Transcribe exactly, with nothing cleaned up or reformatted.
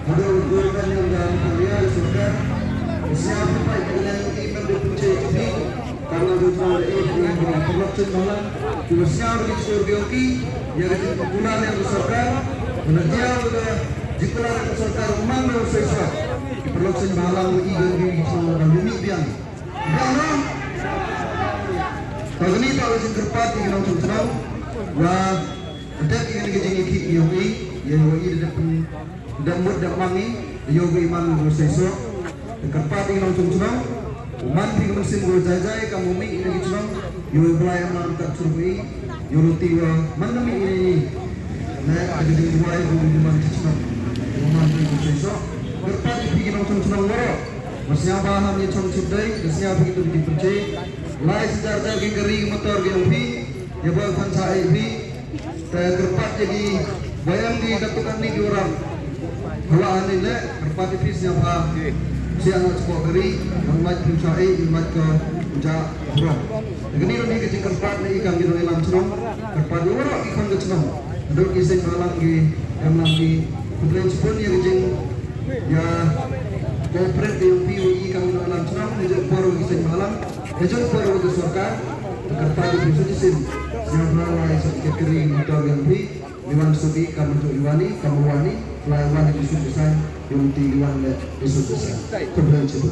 Haduh u Kyrpad Ïaw da ka sorkar. Sñiaw phi pait ka liang i ban da pynche ki phi. Ka la dei tang da e ki paralok chen bhalang. Ki ba sñiaw da ki sor ki ong ki. Ïa ka jingkular ïa ka sorkar. Ba na diaw da jingkular ïa ka sorkar u man da u seisoh. Ki paralok chen bhalang i ban ki ki sñiaw da mih biang. Biang no. Ka kani ka jingkyrpad ïa ki nongchong chnong. Wa dep ïa kani ka jingïakhih ïa u i. Ïa u i da dep pyn Dang mut dang mangi, ïoh ïa u man u seisoh. Kyrpad ïa nongchong chnong. U man phi ka mynsiem u jai jai ka mumi ïa ki chnong. Ïoh ïa u Blai amar ka chnong i. Ïoh lu ti wa man na mi ïa i. Ne ka ding wai u man ki chnong. U man phi u seisoh. Kyrpad ïa phi ki nongchong chnong waroh. Ba sñiaw ba ham ïa chong chip dei, ba sñiaw phi ki tu ki pynche. Lai sñiaw jar ki kari motor ki ong phi. Ïa ba phan sa ai phi. Te kyrpad ïa ki ba ïa ki katto katne ki orang. Hala ani le kyrpad ïa phi sñiaw ba. Sñiaw na chko kari, ban mait phi sa ai, ban mait ka ja rong. Kani kani ka jingkyrpad ne i kam ki nongïalam chnong. Kyrpad ïa waroh ki khon ka chnong. Dok ki seng malam ki, em lam ki. Kumplain chipun ïa ki jing ïa cooperate ïa phi ïa i kam ki nongïalam chnong, ïa jong por ïa ki seng malam. Ïa jong por ïa ka sorkar, kyrpad ïa phi shisien. Sñiaw ba la ïa shisien kiri motor ïa phi. Iwan Suki, kam tu Iwani, kam Iwani, la Iwani Yusuf Design, Yunti Iwan le Yusuf Design. Kumplain chipun.